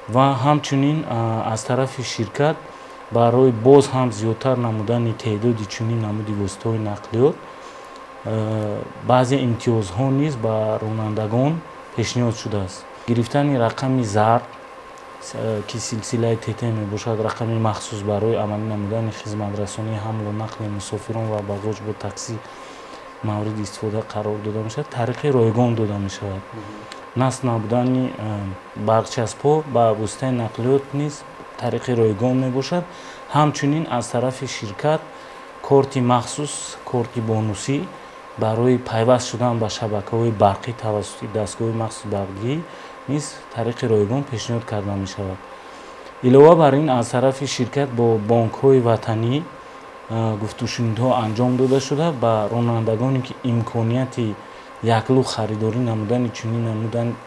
Ва ҳамчунин аз тарафи ширкат барои боз ҳам зиёдтар намудани теъдоди чунин намуди воситаҳои нақлиёт баъзе имтиёзҳо низ ба ронандагон пешниҳод шудааст. Гирифтани рақами зард, ки силсилаи ТТ мебошад, рақами махсус барои амалӣ намудани хизматрасонии ҳамлу нақли мусофирон ва багоҷ бо таксӣ мавриди истифода қарор дода мешавад, тариқи ройгон дода мешавад. Насб намудани барқчаспҳо ба воситаи нақлиёт низ тариқи ройгон мебошад. Ҳамчунин аз тарафи ширкат корти махсус, корти бонусӣ барои пайваст шудан ба шабакаҳои барқӣ тавассути дастгоҳи махсуси барқдиҳӣ низ тариқи ройгон пешниҳод карда мешавад. Илова бар ин, аз тарафи ширкат бо бонкҳои ватанӣ гуфтушунидҳо анҷом дода шуда, ба ронандагоне ки имконияти яклӯ харидорӣ намудани чунин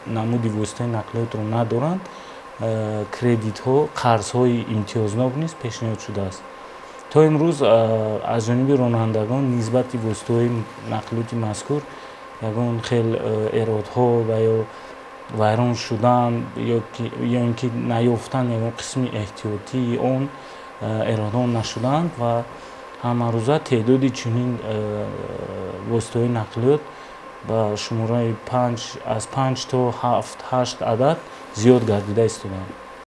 намуди воситаи нақлиётро надоранд, кредитҳо, қарзҳои имтиёзнок низ пешниҳод шудааст. То имрӯз аз ҷониби ронандагон нисбати воситаҳои нақлиёти мазкур ягон хел эродҳо ва ё вайрон шудан ё ин ки наёфтан ягон қисми эҳтиётии он эродҳо нашудаанд ва ҳамарӯза теъдоди чунин воситаҳои нақлиёт ба шумораи аз 5 то 7-8 адад зиёд гардида истодаанд.